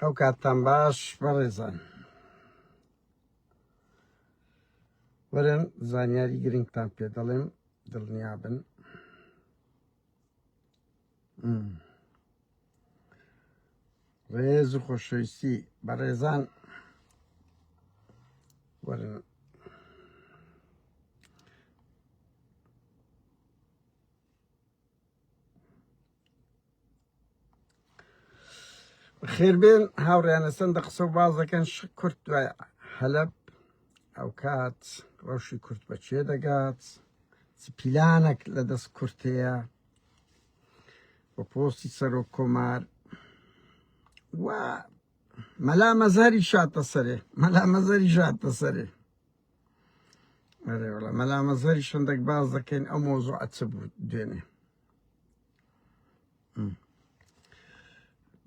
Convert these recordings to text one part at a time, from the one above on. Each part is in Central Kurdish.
ئەو کاتتان باش بەڕێزان وەرن زانیاری گرنگتان پێ دەڵێم دڵنیابن ڕێز و خۆشەویستی بەڕێزان وەرن خێربێن هاوڕیانە سندە قسە و باز دەکەن کورد دوای حەلەب ئەو کات ڕەوشی کورد بە چێ دەگات چ پیلانێک لە دەست کورتەیە و پۆستی سەرۆک کۆمار و مەلا مەزاری شاتە سەرێ مەلا مەزەری شاتە سەرێ ئەرێ وڵا مەلا مەزەری شندێک باز دەکەین ئەو مۆزوع چ بوو دوێنێ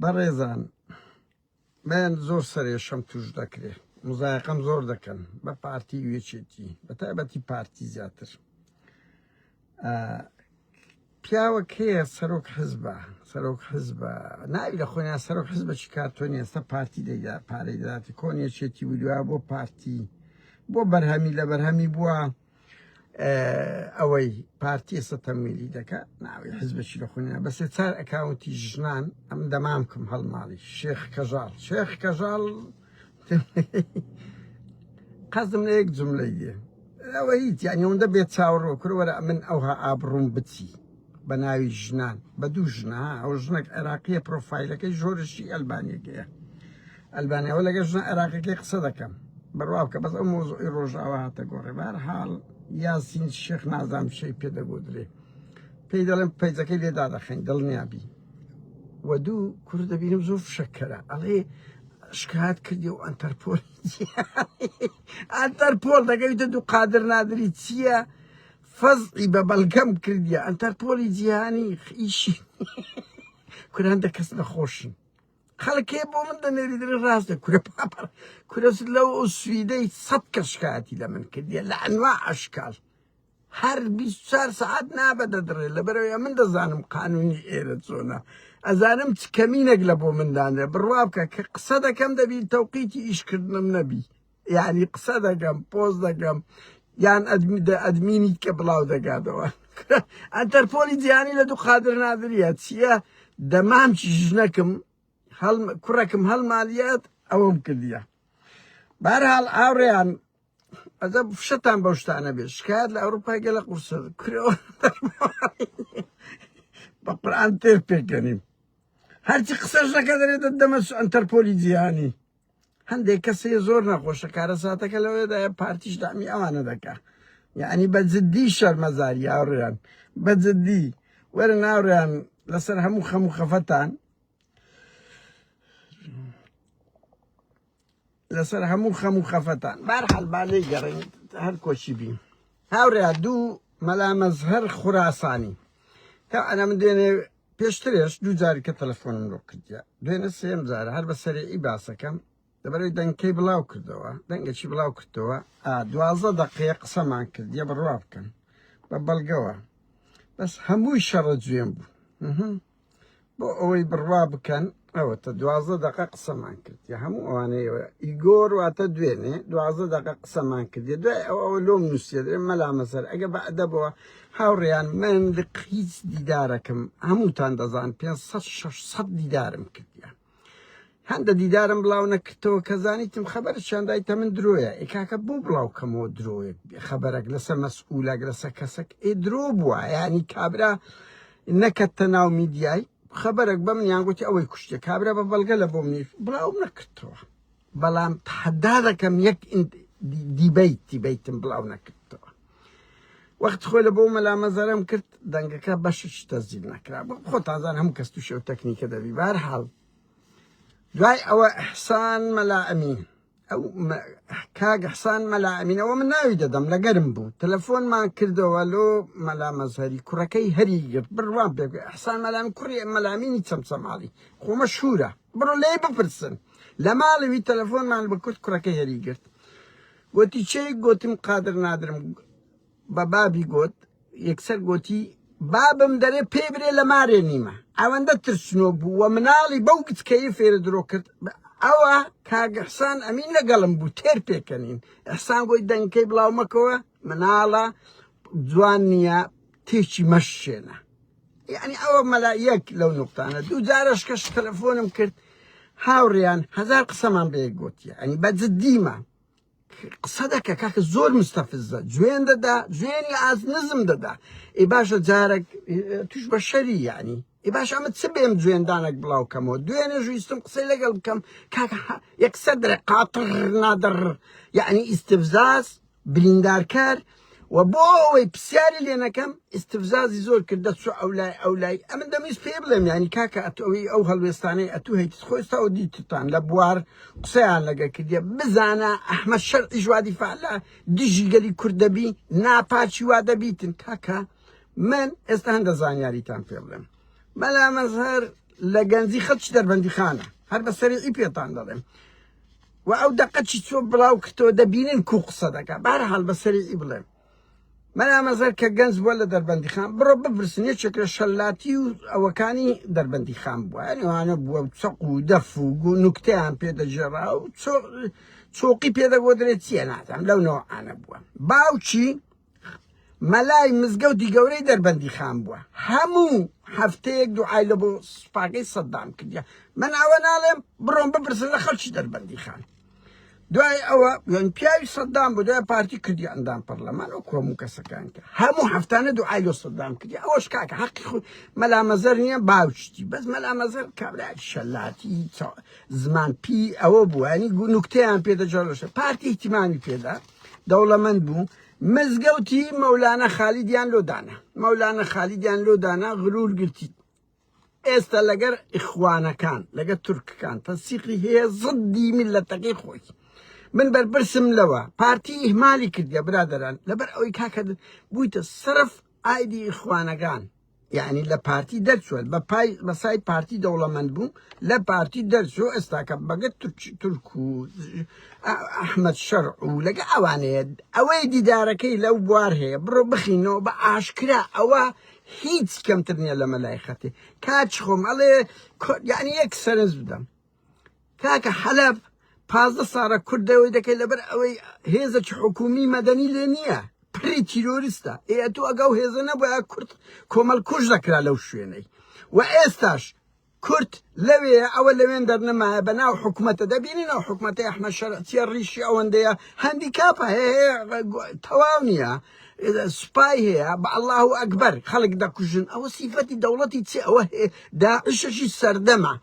بەڕێزان من زۆر سەرێشەم توش دەکرێ مزایقەم زۆر دەکەن بە پارتی وێچێتی بە تایبەتی پارتی زیاتر پیاوەک هەیە سەرۆک حزبە سەرۆک حزبە ناوی لە خۆیان سەرۆک حزبە چی کارتۆنی ئێستا پارتی دەیدا پارەی دەداتی کۆن یەکێتی بوو بۆ پارتی بۆ بەرهەمی لە بەرهەمی بووە ئەوەی پارتی ئێستا تەمویلی دەکا ناوی حزبێکی لە خۆیان بەسێ چار ئەکاونتی ژنان ئەم دەمامکم هەڵماڵی شێخ کەژاڵ شێخ کەژاڵ قەزم لە یەک جملەی دێ ئەوە هیچ یعنی ئەوەندە بێ چاوەڕۆ کورە وەرە من ئەوها ئابڕوم بچی بە ناوی ژنان بە دوو ژنە ئەو ژنێک عێراقیە پرۆفایلەکەی ژۆرشی ئەلبانیەکەیە ئەلبانیەوە لەگە ژنە عێراقیەکەی قسە دەکەم بڕوا بکە بەس ئەو مۆزوعی ڕۆژاوا هاتە گۆڕێ بار حاڵ یاسین شێخ نازام شەی پێ دەگۆدرێ پێی دەڵێم پەیجەکەی لێ دادەخەین دڵنیابی و دوو کورد دەبینم زۆر فشەکەرە ئەڵێ شکات کردی و ئەنتەرپۆل ئەنتەرپۆل دەگەویتە دوو قادر نادری چییە فەزعی بە بەڵگەم کردیە ئەنتەرپۆلی جیهانی ئیشی کوران دە کەس نەخۆشن خەڵکێ بۆ من دەنێری دەری ڕاستە کورە پاپە کورە لەو سویدەی سەد کە شکاتی لە من کردیە لە ئەنوا ئەشکال هەر 24 سەعات نابە دەدڕێ لەبەرەوەی من دەزانم قانونی ئێرە چۆنە ئەزانم چ کەمینێک لە بۆ من دانرێ بڕوا بکە کە قسە دەکەم دەبی تەوقیتی ئیشکردنم نەبی یعنی قسە دەکەم پۆست دەکەم یان ئەدمینی کە بڵاو دەکاتەوە ئەتەرپۆلی جیهانی لە دوو قادر نادریە چییە دەمامکی ژنەکم هەڵ کوڕەکم هەڵمالیات ئەوەم کردیە بارحاڵ هاوڕێیان ئەجە فشەتان بەو شتانە بێت شکایەت لە ئەوروپای گەلە قورسە کرەوە بە قورئان تێر پێکەنیم هەرچی قسەش دەکە دەرێتە دەمە ئەنتەرپۆلی جیهانی هەندێک کەسێ زۆر نەخۆشە کارەساتەکە لەوەدایە پارتیش دامی ئەوانە دەکا یعنی بە جدی شەرمەزاری هاوڕێیان بە جدی وەرە ناوڕیان لەسەر هەموو خەم و خەفەتان لەسەر هەموو خەم و خەفەتان بارحال با لێی گەڕین هەر کۆچی بین هاوڕێ دوو مەلا مەزهەر خوراسانی تا ئەنا من دوێنێ پێشترێش دوو جاری کە تەلەفۆنم لۆ کردیا دوێنێ سێم جارە هەر بە سەرعی باسەکەم لەبەرەوەی دەنگکەی بڵاو کردەوە دەنگەکی بڵاو کردەوە دوازدە دەقەیە قسەمان کردیە بڕوا بکەن بە بەڵگەوە بەس هەمووی شەڕە جوێن بوو بۆ ئەوەی بڕوا بکەن ئەوەتە دوازدە دەقە قسەمان کرد یا هەموو ئەوانەیەوە ئیگۆر واتە دوێنێ دوازدە دەقە قسەمان کردێ دوای ئەو ئەوە لۆم نووسێ درێ مەلا مەسەر ئەگە بە ئەدەبەوە هاوڕێیان من لق هیچ دیدارەکەم هەمووتان دەزان 500 600 دیدارم کردیان هەندە دیدارم بڵاو نەکردەوە کە زانیتم خەبەرشیان دایتە من درۆیە ئێ کاکە بۆ بڵاو کەمەوە درۆیەک خەبەرەک لەسەر مەسئولەک لەسەر کەسەک ئێ درۆ بووە یعنی کابرا نەکەتە ناو میدیای خەبەرەک بە منیان گوتی ئەوەی کوشتێ کابرا بە بەڵگە لە بۆ منی بڵاوم نەکردەوە بەڵام تحدا دەکەم یەک دیبیت دیبیتم بڵاو نەکردەوە وەخت خۆی لە بۆ مەلا مەزەرم کرد دەنگەکە بەشش تەزیل نەکرا بۆ خۆتازان هەموو کەس تووشی ئەو تەکنیکە دەبی بارحاڵ دوای ئەوە ئەحسان مەلا ئەمین ئەو کاک حسان مەلا ئەمینەوە من ناوی دەدەم لەگەرم بوو تەلەفۆنمان کردەوە لۆ مەلا مەزهەری کوڕەکەی هەری گرت بڕوام پێ حسان مەلام کوڕی مەلامینی چەمچەماڵی خۆمە شوورە بڕۆ لێی بپرسن لە ماڵەوی تەلەفۆنمان بە کورد کوڕەکەی هەری گرت گۆتی چێی گۆتم قادر نادرم بە بابی گۆت یەکسەر گۆتی بابم دەرێ پێی برێ لە مارێ نیمە. ئەوەندە ترسنۆک بوو و مناڵی بەو گچکەیی فێرە درۆ کرد. ئەوە کاک ئیحسان ئەمین لەگەڵم بوو تێر پێکەنین. ئیحسان گۆی دەنگکەی بڵاو مەکەوە مناڵە جوان نییە تێکی مەشێنە. یعنی ئەوە مەلا یەک لەو نوقتانە. دوو جارەش کەش تەلەفۆنم کرد هاوڕێیان هەزار قسەمان بەیەک گۆتیە یعنی بە جدیمە قسە دەکە کاکە زۆر مستەفزە جوێن دەدا جوێنی ئاز نزم دەدا ئێ باشە جارێک توش بە شەری یعنی ئێ باش ئەمە چ بێم جوێندانێک بڵاو کەمەوە دوێنێ ژویستم قسەی لەگەڵ بکەم کاکە یەکسەر دەرێ قاتڕ نادڕ یعنی ئیستفزاز بریندارکەر و بۆ ئەوەی پرسیاری لێ نەکەم ئیستفزازی زۆر کرد دەچوو ئەولای ئەولای ئەمن دەمویست پێ بڵێم یانی کاکە ئەتۆ ئەوی ئەو هەڵوێستانەی ئەتوو هەیتت خۆ ئێستا ئەو دیتتان لە بوار قسەیان لەگە کردیە بزانە ئەحمەد شەرعیش وا دیفاع لە دژی گەلی کورد دەبی ناپاکی وا دەبیتن کاکە من ئێستا هەندە زانیاریتان پێ بڵێم مەلا مەزهەر لە گەنجی خەڵکی دەربەندیخانە هەر بە سەریعی پێتان دەڵێم و ئەو دەقە چی چۆ بڵاو کردەوە دەبینن کو قسە دەکا بەهەرحاڵ بە سەریعی بڵێم مەلا مەزەر کە گەنج بووە لە دەربەندیخان بڕۆ بپرسن یەکێک لە شەلاتی و ئەوەکانی دەربەندیخان بووە یعنی ئەوانە بووە و چەق و دەف و گو نوکتەیان پێ دەگێڕا و چۆقی پێ دەگۆدرێت چییە نازانم لەو نەوعانە بووە باوکی مەلای مزگەوتی گەورەی دەربەندیخان بووە هەموو هەفتەیەک دوعای لە بۆ سوپاکەی سەدام کردیە من ئەوە ناڵێم بڕۆم بپرسن لە خەڵکی دەربەندیخان دوای ئەوە یان پیاوی سەدام بوو دوای پارتی کردی ئەندام پەرلەمان و هەموو کەسەکان کە هەموو هەفتانە دوعای لۆ سەدام کردی ئەوەش کاکە حەقی خۆی مەلا مەزەر نییە باوچتی بەس مەلا مەزەر کابرای شەلاتی زمان پی ئەوە بوو ینی نوکتەیان پێدەجۆرەشە پارتی اهتمامی پێدا دەوڵەمەند بوو مزگەوتی مەولانا خالیدیان لۆ دانا مەولانا خالیدیان لۆ دانا غرور گرتی ئێستا لەگەر ئیخوانەکان لەگەر تورکەکان تەنسیقی هەیە زدی میلەتەکەی خۆی من بەرپرسم لەوە پارتی ئیهمالی کردیە برادەران لەبەر ئەوەی کاکە بوویتە سرف ئایدی ئیخوانەکان یعنی لە پارتی دەرچوە بە پای بەسای پارتی دەوڵەمەند بوو لە پارتی دەرچوو ئێستاکە بەگە تورک و ئەحمەد شەرع و لەگە ئەوانەیە ئەوەی دیدارەکەی لەو بوار هەیە بڕۆ بخینەوە بە ئاشکرا ئەوە هیچ کەمتر نییە لە مەلای خەتێ کاچ خۆم ئەڵێ یعنی یەک سەرنج بدەم کاکە حەلەب 15 ساڵە کورد دەوەی دەکەی لەبەر ئەوەی هێزێکی حکومی مەدەنی لێ نییە پڕی تیرۆریستە ئێ ئەتوو ئەگە ئەو هێزە نەبوایە کورد کۆمەڵ کوژ دەکرا لەو شوێنەی و ئێستاش کورد لەوێ ئەوە لەوێن دەرنەمایە بە ناو حکومەتە دەبینین ئەو حکومەتەی ئەحمەد شەرع چیە ڕیشی ئەوەندەیە هەندیکاپە هەیە تەواو نییە سوپای هەیە بە ئەڵڵاه و ئەکبەر خەڵک دەکوژن ئەوە سیفەتی دەوڵەتی چی ئەوە داعشەشی سەردەمە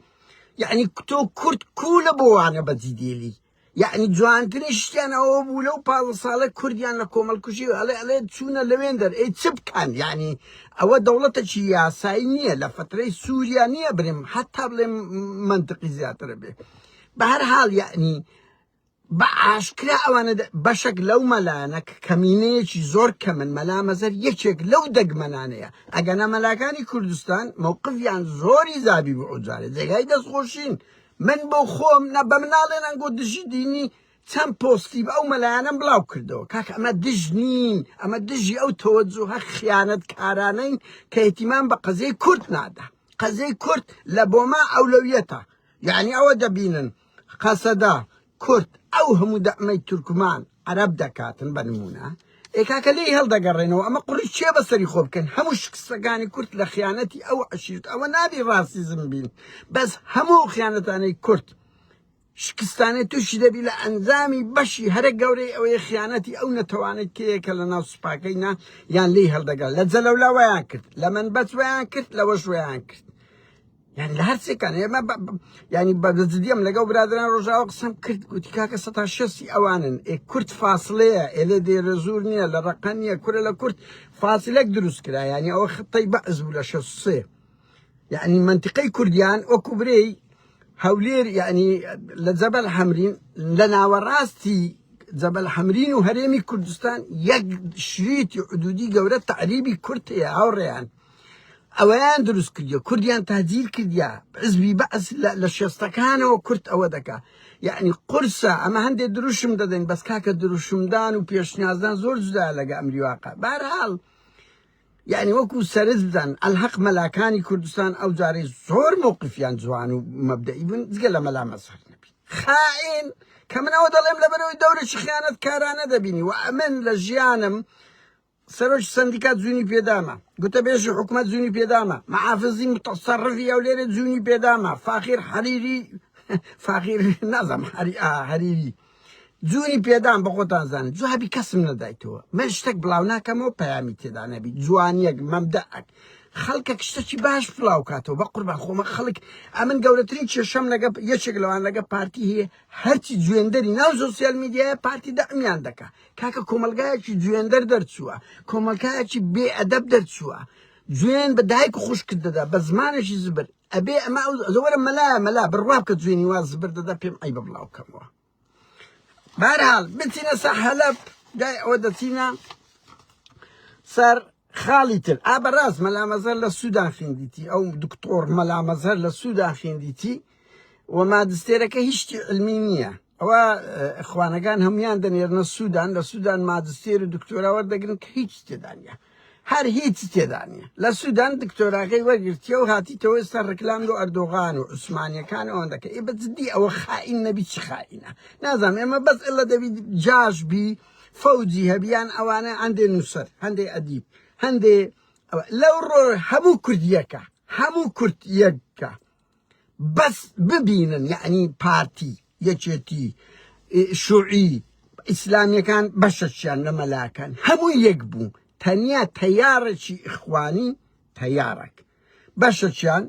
یعنی تۆ کورد کوو لە بۆوانە بەجی دێلی یعنی جوانترین شتیان ئەوە بوو لەو 15 ساڵە کوردیان لە کۆمەڵکوژی ئەڵێ ئەڵێ چوونە لەوێن دەر ئەی چ بکەن یعنی ئەوە دەوڵەتێکی یاسایی نییە لە فترەی سووریا نییە برێم حتا بڵێم منطقی زیاترە بێ بە هەر حاڵ یعنی بە ئاشکرا ئەوانە بەشەک لەو مەلایانە کە کەمینەیەکی زۆر کەمن، مەلا مەزەر یەکێک لەو دەگمەنانەیە، ئەگەنا مەلاکانی کوردستان مەوقفیان زۆری زابی بوو ئەوجارە جێگای دەستخۆشین، من بۆ خۆم نە بە مناڵێن ئەنگۆ دژی دینی چەند پۆستی بە ئەو مەلایانەم بڵاو کردەوە، کاکە ئەمە دژ نین، ئەمە دژی ئەو تەوەجوهە خیانەتکارانەین کە ئیهتیمام بە قەزیەی کورد نادا، قەزیەی کورد لە بۆما ئەولەویەتە، یەعنی ئەوە دەبینن قەسەدە کورد ئەو هەموو دەعمەی تورکمان عەرەب دەکاتن بە نمونە ئێ کاکە لێی هەڵدەگەڕێنەوە ئەمە قوڕی چێ بەسەری خۆ بکەن هەموو شکستەکانی کورد لە خیانەتی ئەو عەشیرت ئەوە نابی ڕاسیزم بین بەس هەموو خیانەتانەی کورد شکستانەی تووشی دەبی لە ئەنجامی بەشی هەرە گەورەی ئەوەیە خیانەتی ئەو نەتەوانەی کێیە کە لە ناو سوپاکەی نا یان لێی هەڵدەگەڕ لە جەلەولا وایان کرد لە مەنبەج وایان کرد لەوەش وایان کرد یعنی لە هەر سێکان ئێمە یعنی بە جدیم لەگەڵ برادران ڕۆژاوا قسەم کرد گوتی کاکە سەتا شەستی ئەوانن ئێ کورد فاصلەیە ئێ لە دێرەزوور نییە لە ڕەقە نییە کورە لە کورد فاصلەک دروست کرا یعنی ئەوە خطەی بەعس بوو لە 63 یعنی منطقەی کوردیان وەکو برێی هەولێر یعنی لە جەبەل حەمرین لە ناوەڕاستی جەبەل حەمرین و هەرێمی کوردستان یەک شریتی حدودی گەورە تەعریبی کورد هەیە هاوڕێیان ئەوەیان دروست کردیە کوردیان تاجیر کردیا حزبی بەعس لە شێستەکانەوە کورد ئەوە دەکا یعنی قورسە ئەمە هەندێک دروشم دەدەین بەس کاکە دروشمدان و پێشنیازدان زۆر جودا لەگە ئەمری واقع بەهرحاڵ. یعنی وەکو سەرز بزان ئەلحەق مەلاکانی کوردستان ئەو جارەی زۆر مەوقفیان جوان و مەبدەئی بوون جگە لە مەلا مەزهەر نەبی خائین کە من ئەوە دەڵێم لەبەرەوەی دەورێکی خیانەتکارانە دەبینی و ئەمن لە ژیانم سەرۆکی سەندیکا جوونی پێدامە گوتەبێژی حکومەت جوونی پێدامە محافزی متەسەڕفی هەولێرێ جوونی پێدامە فاخیر حەریری فاخیر نازانم حەریری جوونی پێدام بە خۆتان زانن جوابی کەسم نەدایتەوە من شتێک بڵاو ناکەمەوە پەیامی تێدا نەبی جوانیەک مەمدەئەک خەڵکە شتێکی باش بڵاو کاتەوە بە قوربان خۆمە خەڵک ئەمن گەورەترین کێشەم لەگە یەکێک لەوان لەگە پارتی هەیە هەرچی جوێندەری ناو سۆسیال میدیایە پارتی دەعمیان دەکا کاکە کۆمەلگایەکی جوێندەر دەرچووە کۆمەلگایەکی بێ ئەدەب دەرچووە جوێن بە دایک و خوشکت دەدا بە زمانێکی زبر ئەبێ ئەمە ئەو زۆرە مەلایە مەلا بڕوا بکە جوێنی وا زبر دەدا پێم عەیبە بڵاو کەمەوە بەهرحاڵ بچینە سەر حەلەب دوای ئەوە دەچینە سەر خاڵی تر ئا بەڕاست مەلا مەزهەر لە سوودان خوێندیتی ئەو دکتۆر مەلا مەزهەر لە سوودان خوێندیتی و ماجستێرەکە هیچ شتی علمی نییە ئەوە خوانەکان هەمویان دەنێرنە سوودان لە سوودان ماجستێر و دکتۆرا وەردەگرن کە هیچ تێدا نییە هەر هیچ تێدا نییە لە سوودان دکتۆراکەی وەرگرتیە و هاتیتەوە ئێستا ڕکلام لۆ ئەردۆغان و عوسمانیەکان ئەوەن دەکە ئێ بە جدی ئەوە خائین نەبی چ خائینە نازانم ئێمە بەس ئلە دەبی جاش بی فەوجی هەبیان ئەوانە هەندێ نووسەر هەندێ ئەدیب هەندێ لەو ڕۆ هەموو کورد یەکە هەموو کورد یەکە بەس ببینن یەعنی پارتی یەکێتی شوعی ئیسلامیەکان بەشەکیان لە مەلاکان هەموو یەک بوو تەنیا تەیارێکی ئیخوانی تەیارەک بەشەکیان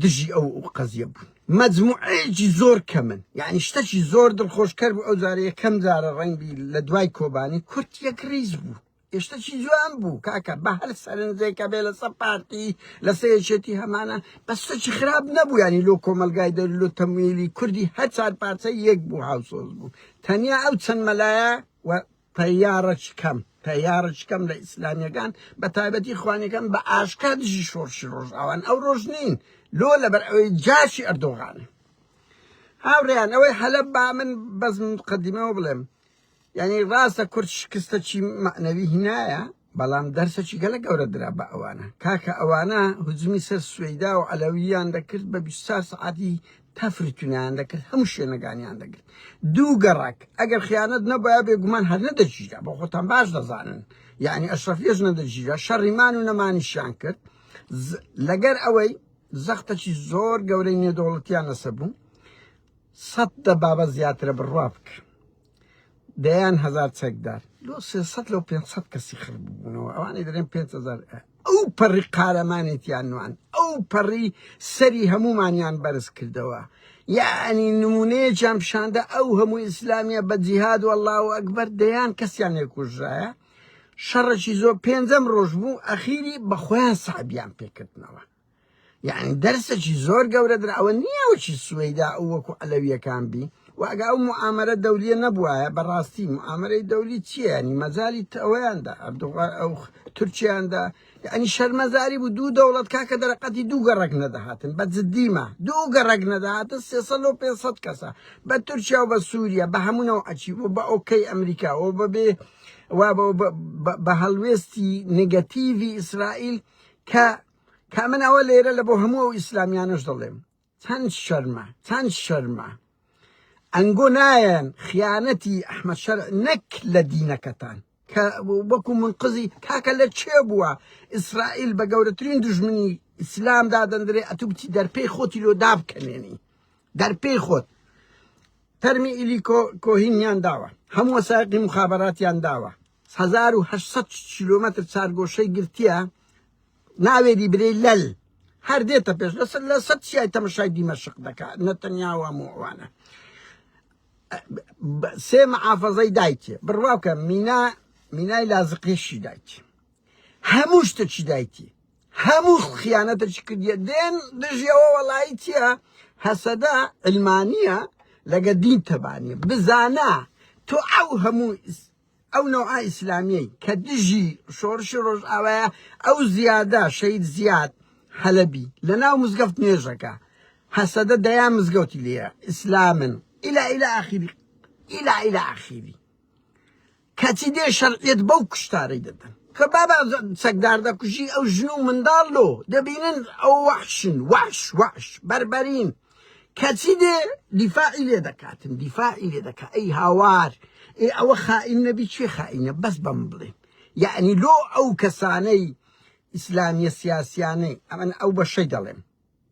دژی ئەو قەزیە بوون مەجموعەیەکی زۆر کەمن یعنی شتەکی زۆر دڵخۆشکەر بوو ئەو جارە یەکەم جارە ڕەنگی لە دوای کۆبانی کورد یەک ڕیز بوو شتەکی جوان بوو کاکە بە هەر سەرنجێکە بێ لەسەر پارتی لەسەر یەکێتی هەمانە بەس شتەکی خراپ نەبوو ینی لۆ کۆمەلگای دەر لۆ تەمویلی کوردی هەر چار پارچە یەک بوو هاوسۆز بوو تەنیا ئەو چەند مەلایە و تەیارەکی کەم تەیارەکی کەم لە ئیسلامیەکان بە تایبەتی خوانەکان بە ئاشکا دژی شۆڕشی ڕۆژئاوان ئەو ڕۆژ نین لۆ لەبەر ئەوەی جاشی ئەردۆغانە هاوڕێیان ئەوەی حەلەب با من بەس مقدمەوە بڵێم یانی ڕاستە کورد شکستەکی مەعنەوی هینایە بەڵام دەرسەکی گەلە گەورە درا بە ئەوانە کاکە ئەوانە هجومی سەر سوەیدا و عەلەویان دەکرد بە 24 سەعاتی تەفرتونیان دەکرد هەموو شوێنەکانیان دەگرت دوو گەڕەک ئەگەر خیانەت نەبایە بێگومان هەر نەدەگیرا بۆ خۆتان باش دەزانن یعنی ئەشرەفیەش نەدەگیرا شەڕی مان و نەمانیشیان کرد لەگەر ئەوەی زەختەکی زۆر گەورەی نێودەوڵەتیان لەسەر بوو سەد دەبابە زیاترە بڕوا بکە دەیان هەزار چەکدار لۆ 300 لەو 500 کەسی خڕ بوونەوە ئەوانەی دەرێن 5000 ئەو پەڕی قارەمانێتیان نوان ئەو پەڕی سەری هەمومانیان بەرز کردەوە یعنی نمونەیەکیان پیشاندا ئەو هەموو ئیسلامیە بە جیهاد و الله ئەکبەر دەیان کەسیان لێکوژرایە شەڕێکی زۆر پێنجەم ڕۆژ بوو ئەخیری بە خۆیان سەعبیان پێکردنەوە یعنی دەرسێکی زۆر گەورە درا ئەوە نییە وەکی سوەیدا ئەو وەکو عەلەویەکان بی و ئەگە ئەو معامەرە دەولیە نەبوایە بەڕاستی معامەرەی دەولی چییە ینی مەجای ئەوەیاندا ئەردوغان ئەو تورکیاندا یعنی شەرمەزاری بوو دوو دەوڵەت کاکە دەرەقەتی دوو گەڕەک نەدەهاتن بە جدیمە دوو گەڕەک نەدەهاتن 300 و 500 کەسە بە تورکیا و بە سووریا بە هەموو نەوعەکی و بە ئۆکەی ئەمریکا و بەبێ وا بە هەڵوێستی نگەتیڤی ئیسرائیل کە کە من ئەوە لێرە لە بۆ هەموو ئەو ئیسلامیانەش دەڵێم چەند شەرمە چەند شەرمە ئەنگۆ نایەن خیانەتی ئەحمەد شەرع نەک لە دینەکەتان کە وەکو منقزی کاکە لە چێ بووە ئیسرائیل بە گەورەترین دژمنی ئیسلام دادەندرێ ئەتوو بچی دەرپێی خۆتی لۆ دابکەنێنی دەرپێی خۆت تەرمی ئیلی کۆهینیان داوە هەموو وەسایقی مخابراتیان داوە 1800 کیلۆمەتر چارگۆشەی گرتیە ناوێری برێی لەل هەر دێتە پێش لەسەر لەسەر چیای تەمەشای دیمەشق دەکات نەتەنیاوە هەموو ئەوانە سێ معافەزەی دایکێ بڕوا بکە مینا مینای لازقێشی دایکی هەموو شتێکی دایکی هەموو خیانەتێکی کردیە دێن دژیەوە وەڵایی چییە هەسەدە علمانیە لەگە دین تەبانیە بزانە تۆ ئەو هەموو ئەو نەوعە ئیسلامیەی کە دژی شۆڕشی ڕۆژئاوایە ئەو زیادە شەهید زیاد حەلەبی لە ناو مزگەفت نوێژەکە هەسەدە دەیان مزگەوتی لێیە ئیسلامن ئیلا ئیلا ئاخیری ئیلا ئیلا ئاخیری کەچی دێ شەرعیەت بەو کوشتارەی دەدەن. کە بابا چەکدار دەکوژی ئەو ژن و منداڵ لۆ دەبینن ئەو وەحشن وەحش وەحش بەربەرین کەچی دێ دیفاعی لێ دەکاتن دیفاعی لێ دەکا ئەی هاوار ئێ ئەوە خائین نەبی چێ خائینە بەس بەم بڵێن یعنی لۆ ئەو کەسانەی ئیسلامیە سیاسیانەی ئەمن ئەو بەشەی دەڵێم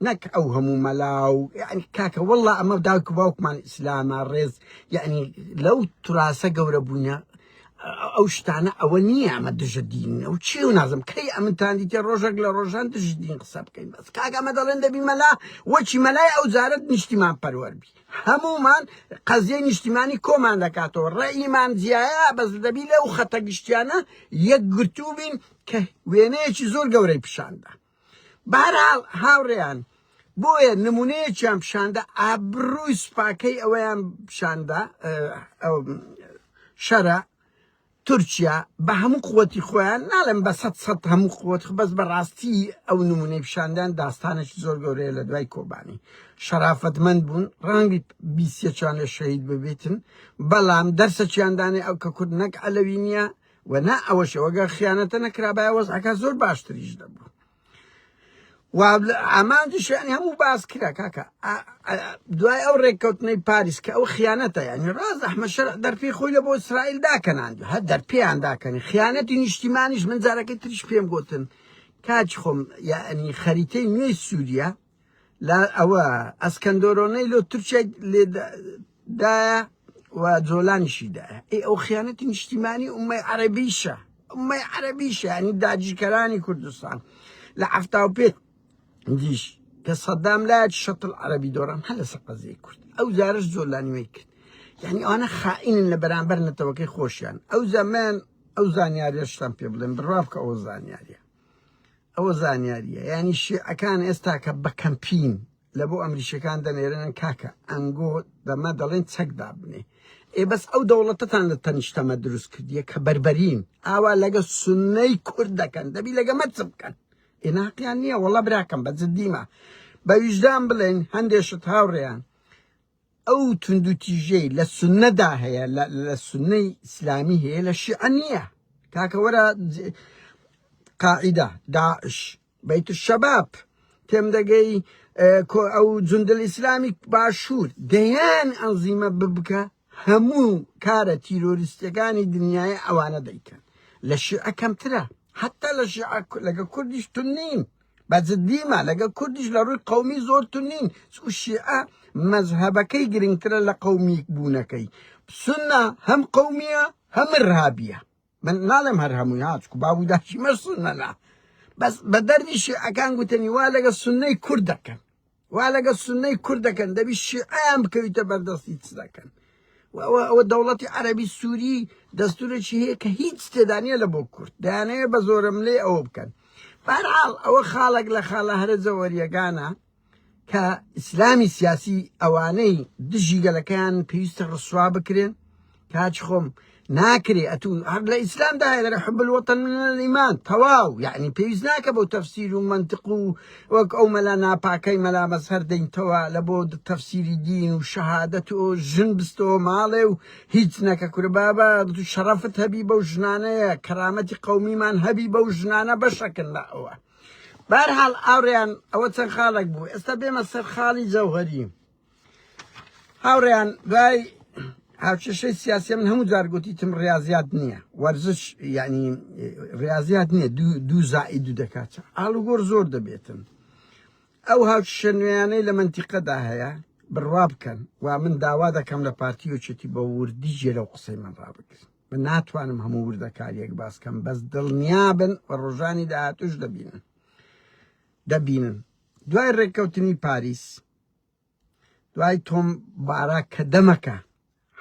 نەک ئەو هەموو مەلا و یعنی کاکە والله ئەمە داک و باوکمان ئیسلامە ڕێز یعنی لەو تراسە گەورە بووینە ئەو شتانە ئەوە نییە ئەمە دژە دین ئەو چی و نازم کەی ئەمنتان دیتێ ڕۆژێک لە ڕۆژان دژی دین قسە بکەین بەس کاکە ئەمە دەڵێن دەبی مەلا وەچی مەلای ئەو جارەت نیشتیمان پەروەر بی هەمومان قەزیەی نیشتیمانی کۆمان دەکاتەوە ڕەئیمان جیایە بەس دەبی لەو خەتە گشتیانە یەکگرتوو بین کە وێنەیەکی زۆر گەورەی پیشاندا بەهەرحاڵ هاوڕێیان بۆیە نمونەیەکیان پیشاندا ئابڕووی سوپاکەی ئەوەیان پیشاندا شەرە تورکیا بە هەموو قوتی خۆیان ناڵێم بە سەد سەد هەموو قوت بەس بەڕاستی ئەو نمونەی پیشاندان داستانێکی زۆر گەورەیە لە دوای کۆبانی شەرافەتمەند بوون ڕەنگی بیسیەکیان لە شەهید ببێتن بەڵام دەرسەکیان دانێ ئەو کە کورد نەک عەلەوی نییە و نا ئەوەشەوە گەر خیانەتە نەکرابایە وەزعەکە زۆر باشتریش دەبوو و ئامانجیش یعنی هەموو باس کرا کاکە دوای ئەو ڕێککەوتنەی پاریس کە ئەو خیانەتە یعنی ڕاز ئەحمە شەرع دەرپێی خۆی لە بۆ ئیسرائیل داکەناند هەر دەرپێیان داکەنی خیانەتی نیشتیمانیش من جارەکەی تریش پێم گوتن کاچ خۆم یعنی خەریتەی نوێی سووریا لا ئەوە ئەسکەندۆرۆنەی لۆ تورکیای لێ دایە و جۆلانیشی دایە ئێ ئەو خیانەتی نیشتیمانی ئومەی عەرەبیشە ئومەی عەرەبیشە ینی داگیرکەرانی کوردستان لە 75 دیش کە سەدام لایەک شەتڵ عەرەبی دۆڕان هەر لەسەر قەزیەی کورد ئەو جارش جۆلانیوەی کرد یعنی ئەوانە خائینن لە بەرامبەر نەتەوەکەی خۆشیان ئەو زەمان ئەو زانیاریەشتان پێ بڵێن بڕوا بکە ئەو زانیاریە ئەوە زانیاریە یانی شیعەکان ئێستا کە بە کەمپین لە بۆ ئەمریکیەکان دەنێرن کاکە ئەنگۆ دەمە دەڵێن چەک دابنێ ئێ بەس ئەو دەوڵەتەتان لە تەنیشتەمە دروست کردیە کە بەربەرین ئاوا لەگە سونەی کورد دەکەن دەبی لەگە مە چ بکەن ئێ ناقیان نییە وەڵا براکەم بە جدیمە بە ویژدان بڵێن هەندێشت هاوڕێیان ئەو توندوتیژەی لە سوننەدا هەیە لە سوننەی ئیسلامی هەیە لە شیعە نییە کاکە وەرە قاعیدە داعش بەیت شەباب تێم دەگەی ئەو جوندل ئیسلامی باشوور دەیان ئەنزیمە ببکە هەموو کارە تیرۆریستەکانی دنیای ئەوانە دەیکەن لە شیعە کەمترە حتا لە شیعە لەگە کوردیش تون نین بە جدیمە لەگەڵ کوردیش لە ڕووی قەومی زۆر تون نین چونکو شیعە مەزهەبەکەی گرنگترە لە قەومی بوونەکەی سوننە هەم قەومیە هەم ارهابیە من ناڵێم هەر هەمووی ها چونکو باب و داکی مە سوننە نا بەس بە دەردی شیعەکان گوتنی وا لەگەڵ سوننەی کورد دەکەن وا لەگەڵ سوننەی کورد دەکەن دەبی شیعەیان بکەویتە بەردەستی چ دەکەن ئەوە دەوڵەتی عەربی سووری دەستورێکی هەیە کە هیچ تێدا نییە لە بۆ کورد دەیانەوێت بە زۆرەملێ ئەوە بکەن بەرحاڵ ئەوە خاڵێک لە خاڵە هەرە جەوەریەکانە کە ئیسلامی سیاسی ئەوانەی دژی گەلەکەیان پێویستە ڕسوا بکرێن کاچ خۆم ناکرێ ئەتوو هەر لە ئیسلامدا هەیە دەڵێ حب الوطن من الایمان تەواو یعنی پێویست ناکە بۆ تەفسیر و مەنتق و وەک ئەو مەلا ناپاکەی مەلا مەزهەر دەینتەوە لە بۆ تەفسیری دین و شەهادەت و ژن بستەوە ماڵێ و هیچ نەکە کورە بابە شەڕەفت هەبی بەو ژنانەیە کەرامەتی قەومیمان هەبی بەو ژنانە بەشەکن لە ئەوە بەهەرحاڵ ئاوڕیان ئەوە چەند خاڵێک بوو ئێستا بێمە سەر خاڵی جەوهەری هاوڕێیان دوای هاوکێشەی سیاسی من هەموو جار گوتیتم ڕاضیات نییە وەرزش یعنی ڕاضیات نییە دوو زائید دوو دەکات ئاڵوگۆر زۆر دەبێتن ئەو هاوکێشە نوێیانەی لە منتیقەدا هەیە بڕوا بکەن و من داوا دەکەم لە پارتی یەکێتی بە وردی جێ لەو قسەی من ڕابگرن من ناتوانم هەموو وردەکاریەک باس کەم بەس دڵنیابن و ڕۆژانی داهاتوش دەبینن دەبینن دوای ڕێککەوتنی پاریس دوای تۆم باراک کە دەمەکە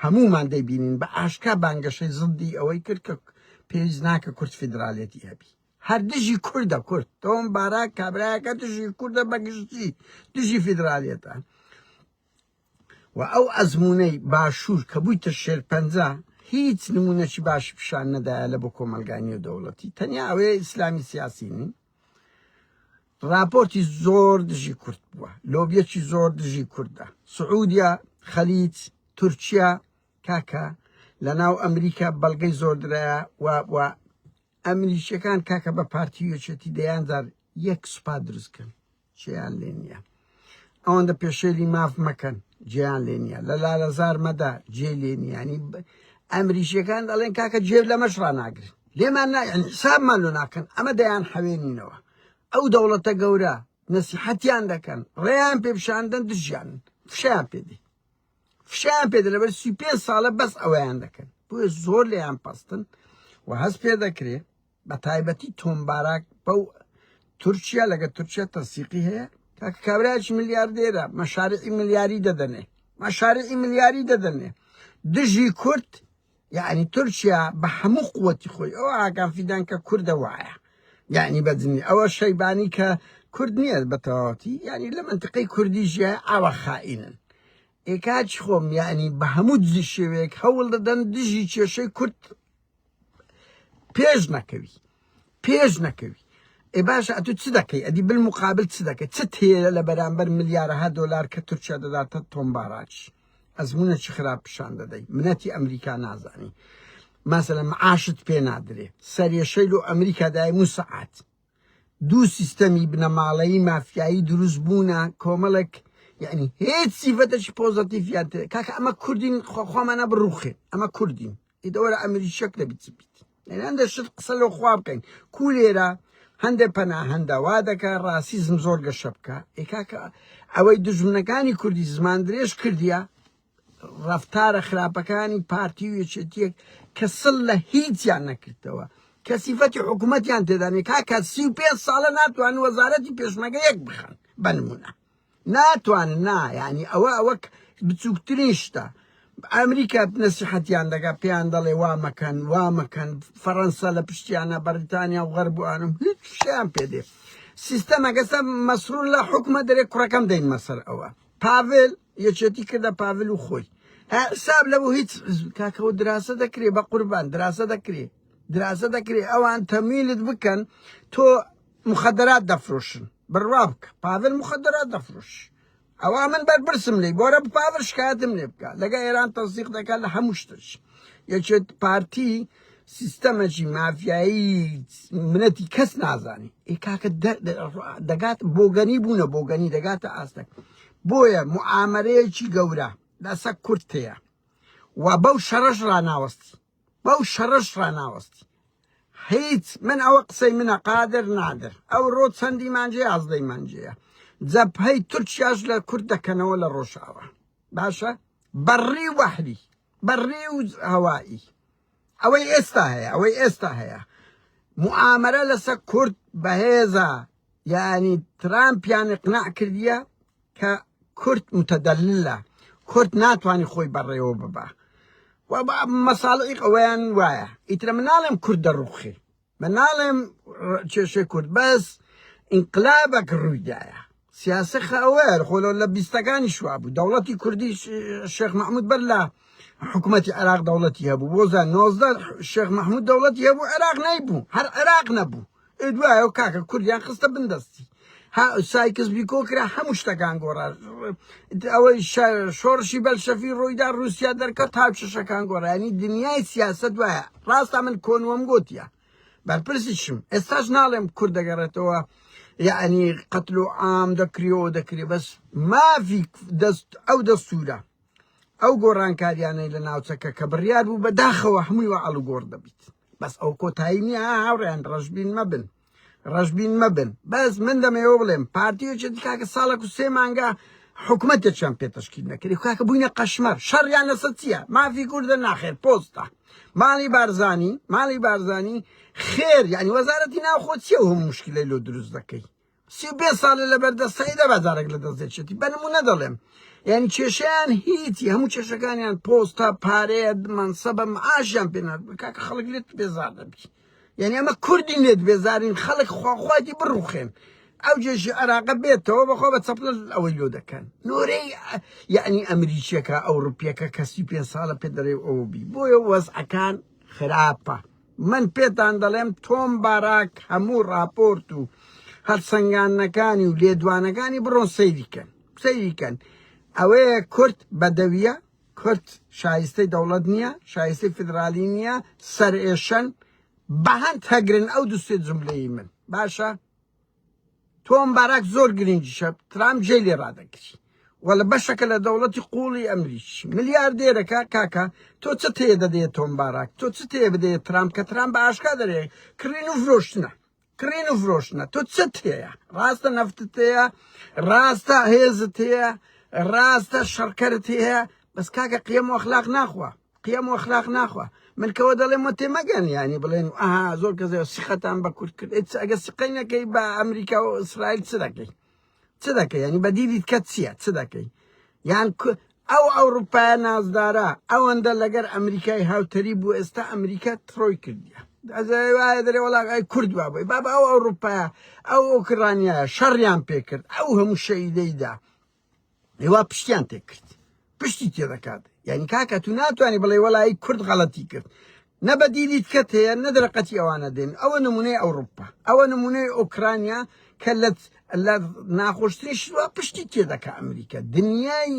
هەموومان دەیبینین بە ئاشکا بانگەشەی زدی ئەوەی کرد کە پێویست ناکە کورد فیدرالێتی هەبی هەر دژی کوردە کورد تۆم باراک کابرایەکە دژی کوردە بەگشتی دژی فیدرالیەتە و ئەو ئەزمونەی باشوور کە بوویتە شێرپەنجە هیچ نمونەکی باشی پیشان نەدایە لە بۆ کۆمەلگای نێودەوڵەتی تەنیا ئەوەیە ئیسلامی سیاسی نین ڕاپۆرتی زۆر دژی کورد بووە، لۆبیەکی زۆر دژی کوردە، سعودیە، خەلیج، تورکیا، کاکە لە ناو ئەمریکا بەڵگەی زۆر درایە و و. ئەمریکیەکان کاکە بە پارتی و یەکێتی دەیان جار یەک سوپا دروست کەن جێیان لێ نییە. ئەوەندە پێشێلی ماف مەکەن جێیان لێ نییە. لە لالەزار مەدە جێ لێ نییە. ینی ئەمریکیەکان دەڵێن کاکە جێ لەمەش ڕاناگرن لێمان نا یعنی حسابمان لۆ ناکەن ئەمە دەیان حەوێنینەوە ئەو دەوڵەتە گەورە نەسیحەتیان دەکەن ڕێیان پێ پیشاندەن دژیان فشیان پێدی فشیان پێ لەبەر 35 ساڵە بەس ئەوەیان دەکەن بۆیە زۆر لێیان پەستن و هەست پێ دەکرێ بە تایبەتی تۆم باراک بەو تورکیا لەگە تورکیا تەنسیقی هەیە کاکە کابرایەکی ملیاردێرە مەشارعی ملیاری دەدەنێ مەشارعی ملیاری دەدەنێ دژی کورد یعنی تورکیا بە هەموو قوتی خۆی ئەو ئاگان فیدان کە کوردە وایە یعنی بەدنی ئەوە شەیبانی کە کورد نییە بە تەواوەتی یعنی لە منطقەی کوردی ژیە ئاوا خائینن ئێکاچ خۆم یعنی بە هەموو دزی شێوەیەک هەوڵ دەدەن دژی کێشەی کورد پێش نەکەوی پێش نەکەوی ئێ باشە ئەتو چ دەکەی ئەدی بالمقابل چ دەکەی چ تێرە لە بەرامبەر ملیارەها دۆلار کە تورکیا دەداتە تۆم باراچ ئەزمونەکی خراپ پیشان دەدەی منەتی ئەمریکا نازانی مەسەلەن معاشت پێ نادرێ سەرێشەی لۆ ئەمریکا دایم و سەعات دوو سیستەمی بنەماڵەیی مافیایی دروست بوونە کۆمەڵێک یعنی هیچ سیفەتێکی پۆزەتیفیان تێ کاکە ئەمە کوردین خۆمانە بڕوخێن ئەمە کوردین ئیدەوەرە ئەمریکیەک دەبیت چ بیت یعنی هەندێک شت قسە لۆ خوا بکەین کو لێرە هەندێک پەنا هەندە وا دەکە ڕاسیزم زۆر گەشە بکە ئێ کاکە ئەوەی دژمنەکانی کوردی زمان درێژ کردیە ڕەفتارە خراپەکانی پارتی و یەکێتیەک کە سڵ لە هیچیان نەکردەوە کە سیفەتی حکوومەتیان تێدانێ کاکە 35 ساڵە ناتوان وەزارەتی پێشمەگە یەک بخەن بەنمونە ناتوانن نا یعنی ئەوە ئەوە بچووکترین شتە ئەمریکا نەسیحەتیان دەکا پێیان دەڵێ وا مەکەن وا مەکەن فەڕەنسا لە پشتیانە بەریتانیا و غەرب و ئانم هیچ شیان پێ دێ سیستەمەکە سە مەسرور لە حکومە دەرێ کوڕەکەم دەینمە سەر ئەوە پاڤێل یەکێتی کردە پاڤل و خۆی حساب لە بۆ هیچ کاکەوە دراسە دەکرێ بە قوربان دراسە دەکرێ دراسە دەکرێ ئەوان تەمیلت بکەن تۆ مخدرات دەفرۆشن بڕوا بکە پاڤل مخدرات دەفرۆش ئەوە من بەرپرسم لێی بۆرە پاڤل شکایەتم لێ بکە لەگە ئێران تەزیق دەکات لە هەموو شتش یەکێت پارتی سیستەمەکی مافیایی منەتی کەس نازانی ئێ کاکە دەگات بۆگەنی بوونە بۆگەنی دەگاتە ئاستێک بۆیە معامەرەیەکی گەورە لەسە کورد هەیە و بەو شەڕەش ڕناوەستی بەو شەڕەش ڕناوەستی هیچ من ئەوە قسەی منە قادر نادر ئەو ڕۆ چەندی مانجێ یازدەی مانجەیە جەبهەی تورکیاش لە کورد دەکەنەوە لە ڕۆژاوا باشە بەڕی و بەحری بەڕی و هەوایی ئەوەی ئێستا هەیە ئەوەی ئێستا هەیە معامەرە لەسەر کورد بەهێزە یعنی ترامپیان اقناع کردیە کە کورد متدللە کورد ناتوانانی خۆی بەڕێوە ببا و مەساڵعی ئەوەیان وایە ئیترە من ناڵێم کورد دەڕوخێ من ناڵێم کێشەی کورد بەس ئینقلابەک ڕوویدایە سیاسە خەوەر خۆ لە بیستەکانی شوا بوو دەوڵەتی کوردی شێخ محمود بەر لە حکوومەتی عێراق دەوڵەتی هەبوو بۆزە 19 شێخ محمود دەوڵەتی هەبوو عێراق نەیبوو هەر عێراق نەبوو دوایەوە کاکە کوردیان خستە بندەستی ها سایکس بیکۆ کرا هەموو شتەکان گۆڕا ئەوەی شۆڕشی بەلشەفی ڕوویدا رووسیا دەرکەوت هاوکێشەکان گۆڕانی دنیای سیاسەت وایە ڕاستە من کۆنوەم گوتیە بەرپرسیشم ئێستاش ناڵێم کورد دەگەڕێتەوە یعنی قەتل و عام دەکریەوە دەکرێ بەس مافی دەست ئەو دەستورە ئەو گۆڕانکاریانەی لە ناوچەکە کە بڕیار بوو بە داخەوە هەمووی وە ئاڵوگۆڕ دەبیت بەس ئەو کۆتایی نییە هاوڕێیان ڕەشبین مەبن ڕەشبین مەبن بەس من دەمەوە بڵێم پارتی یەکێتی کاکە ساڵێک و سێ مانگە حکومەتێکیان پێ تەشکیل نەکرد کاکە بووینە قەشمەر شەڕیان لەسەر چییە مافی کوردە ناخێر پۆستە ماڵی بارزانی ماڵی بارزانی خێر یعنی وەزارەتی ناوخۆ چییە و هەموو مشکلەی لۆ دروست دەکەی 35 ساڵە لەبەر دەستەی دە بازارێک لە دەست دەچێتی بە نمونە دەڵێم یعنی کێشیان هیچی هەموو کێشەکانیان پۆستە پارەیە منسەبە معاشیان پێ کاکە خەڵک لێت بێزار دەبی یعنی ئەمە کوردین لێت بێزارین خەڵک خواخواتی بڕوخێن ئەو جێژی عێراقە بێتەوە بەخۆ بە چەپلە ئەوەی لۆ دەکەن نۆرەی یعنی ئەمریکیەکە ئەوروپیەکە کەسی پێ ساڵە پێ دەرێ ئەوە بی بۆیە وەزعەکان خراپە من پێتان دەڵێم تۆم باراک هەموو راپۆرت و هەڵسەنگاندنەکانی و لێدوانەکانی بڕۆن سەیری کەن سەیری کەن ئەوەیە کورد بەدەویە کورد شایستەی دەوڵەت نییە شایستەی فیدرالی نییە سەرئێشەن. بەهەند هەگرن ئەو دوسێ جملەی من باشە. تۆم باراک زۆر گرنگیشە ترامپ جێی لێ ڕادەگری وە لە بەشەکە لە دەوڵەتی قوڵی ئەمریکی ملیاردێرەکە کاکە تۆ چ تێ دەدەیە تۆم باراک تۆ چ تێ بدەیە ترامپ کە ترامپ بە ئاشکا دەرێ کڕین و فرۆشتنە کڕین و فرۆشتنە تۆ چ تێیە ڕاستە نەفتت هەیە ڕاستە هێزت هەیە ڕاستە شەڕکەرت هەیە بەس کاکە قیەم و ئەخلاق ناخوا قیەم و ئەخلاق ناخوا من کەوە دەڵێم وە تێمەگەن یانی بڵێن ئەها زۆر کەس سیخەتان بە کورد کرد ئێ ئەگە سقەی نەکەی بە ئەمریکا و ئیسرائیل چ دەکەی چ دەکەی یانی بەدیلیت کە چییە چ دەکەی یان ئەو ئەوروپایە نازدارە ئەوەندە لەگەر ئەمریکای هاوتەری بوو ئێستا ئەمریکا ترۆی کردیە وایە دەرێ وەڵا ئەی کورد وا بووی بابا ئەو ئەوروپایە ئەو ئۆکرانیایە شەڕیان پێکرد ئەو هەموو شەیدەیدا هیوا پشتیان تێکرد پشتی تێدەکات یعنی کاکە تو ناتوانانی بڵێ وەڵی کورد غەڵەتی کرد نە بەدیلیت کەت هەیە نە دەرەقەتی ئەوانە دێن ئەوە نمونەی ئەوروپا ئەوە نمونەی ئۆکرانیا کە لە لە ناخۆشترین شتوا پشتی تێدەکە ئەمریکا دنیای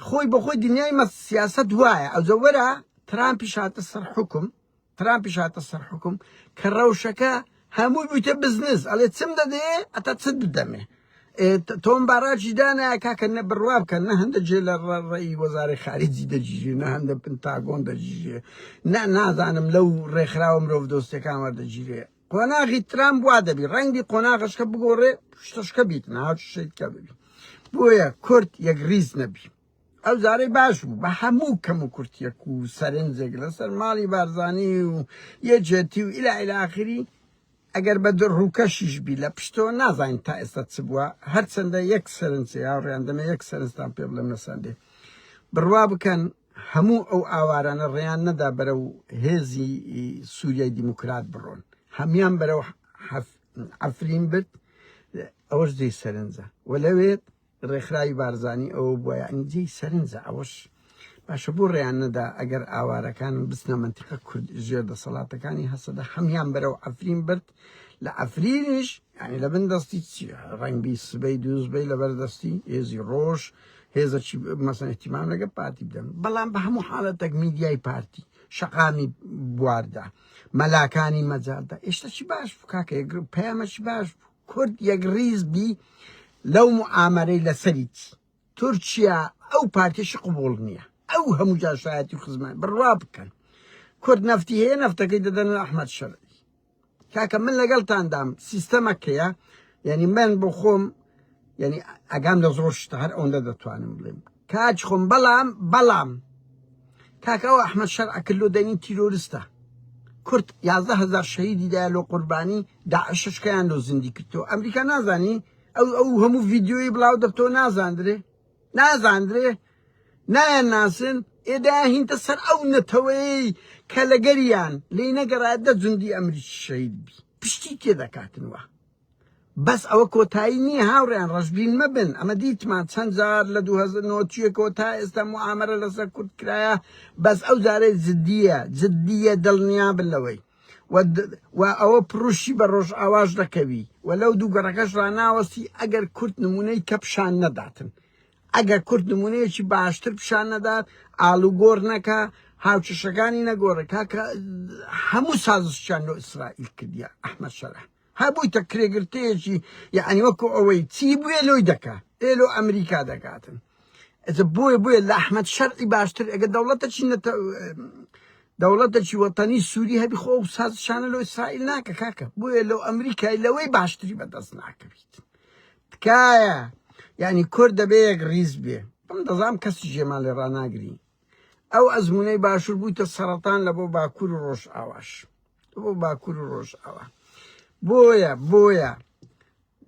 خۆی بەخۆی دنیای مە سیاست وایە ئەو جەوەرە ترامپیش هاتە سەر حکوم ترامپیش هاتە سەر حکوم کە ڕەوشەکە هەمووی بوویتە بزنس ئەڵێ چم دەدێ ئەتا چت بدەمێ تۆم باراکی دانایە کاکە نە بڕوا بکە نە هەندە جێ لە ڕێی وەزارەی خارجی دەگیرێ نە هەندە پنتاگۆن دەگیرێ نە نازانم لەو ڕێکخراوە مرۆڤ دۆستەکان وەردەگیرێ قۆناغی ترامپ وا دەبی ڕەنگی قۆناغشکە بگۆڕێ شتەشکە بیت ناچشتکە ببی بۆیە کورد یەک ڕیز نەبی ئەو جارەی باش بوو بە هەموو کەم و کورتیەک و سەرنجێک لەسەر ماڵی بارزانی و یەکێتی و ئیلا ئیلاخری ئەگەر بە ڕووکەشیش بی لە پشتەوە نازانین تا ئێستا چ بووە هەرچەندە یەک سەرنج هاوڕێیان دەمێ یەک سەرنجتان پێ بڵێم نەسەندێ بڕوا بکەن هەموو ئەو ئاوارانە ڕێیان نەدا بەرەو هێزی سووریای دیموکرات بڕۆن هەمان بەرەو عەفرین برد ئەوەش جێی سەرنجە و لەوێت ڕێکخراوی بارزانی ئەوە بووە یعنی جێی سەرنجە ئەوەش باشە بۆ ڕێیان نەدا ئەگەر ئاوارەکان بچنە مەنتیقە کورد ژێر دەسەڵاتەکانی هەسەدە هەمیان بەرەو عەفرین برد لە عەفرینیش یعنی لە بن دەستی چی ڕەنگبی سبەی دووزبەی لەبەر دەستی هێزی ڕۆژ هێزەکی مەسەن احتیمام لەگە پارتی بدەن بەڵام بە هەموو حاڵەتێک میدیای پارتی شەقامی بواردا مەلاکانی مەجالدا ئێشتەکی باش بوو کاکە پەیامەکی باش بوو کورد یەکڕیز بی لەو موئامەرەی لەسەریت تورکیا ئەو پارتیشی قبوڵ نییە ئەو هەموو جاشایەتی و خزمان بڕوا بکەن کورد نەفتی هەیە نەفتەکەی دەدەن ئەحمەد شەرعی کاکە من لەگەڵتاندام سیستەمەکەیە یعنی من بۆ خۆم یعنی ئەگام لە زۆر شتە هەر ئەوەندە دەتوانم بڵێم کاچ خۆم بەڵام بەڵام کاکە ئەو ئەحمەد شەرع کردلۆ دەنی تیرۆرستە کورد 11 هزار شەهیدی دایە لۆ قوربانی داعششکەیان لۆ زیندی کردەوە ئەمریکا نازانی ئەو ئەو هەموو ڤیدیۆیی بڵاو دەبتەوە نازاندرێ نازاندرێ نایان ناسن ئێدا هینتە سەر ئەو نەتەوەیەی کە لەگەریان لێی نەگەڕایە دە جوندی ئەمریکی شەهید بی پشتی تێ دەکاتنوە بەس ئەوە کۆتایی نییە هاوڕێیان ڕەشبین مەبن ئەمە دیتمان چەند جار لە 2009 تا ئێستا موئامەرە لەسەر کورد کرایە بەس ئەو جارەی جدیە جدیە دڵنیا بن لەوەی و ئەوە پڕوشی بە ڕۆژئاواش دەکەوی و لەو دوو گەڕەکەش ڕاناوەستی ئەگەر کورد نمونەی کە پیشان نەداتن ئەگەر کورد نمونەیەکی باشتر پیشان نەدات ئالوگۆر نەکا هاوکێشەکانی نەگۆڕێ کاکە هەموو سازشیان لۆ ئیسرائیل کردیە ئەحمەد شەرع هەبوویتە کرێگرتەیەکی یعنی وەکو ئەوەی چی بوێ لۆی دەکا ئێ لۆ ئەمریکا دەکاتن ئەجە بۆیە بۆیە لە ئەحمەد شەرعی باشتر ئەگە دەوڵەتەکی نەتە دەوڵەتەکی وەتەنی سووری هەبی خۆ ئەو سازشانە لۆ ئیسرائیل ناکە کاکە بۆیە لەو ئەمریکای لەوەی باشتری بەدەست ناکەویت تکایە یعنی کورد دەبێ یەک ڕیز بێ ئەم دەزانم کەسی ژێمان لێ ڕاناگری ئەو ئەزمونەی باشوور بوویتە سەرەتان لە بۆ باکوور و ڕۆژئاواش بۆ باکوور و ڕۆژئاوا بۆیە بۆیە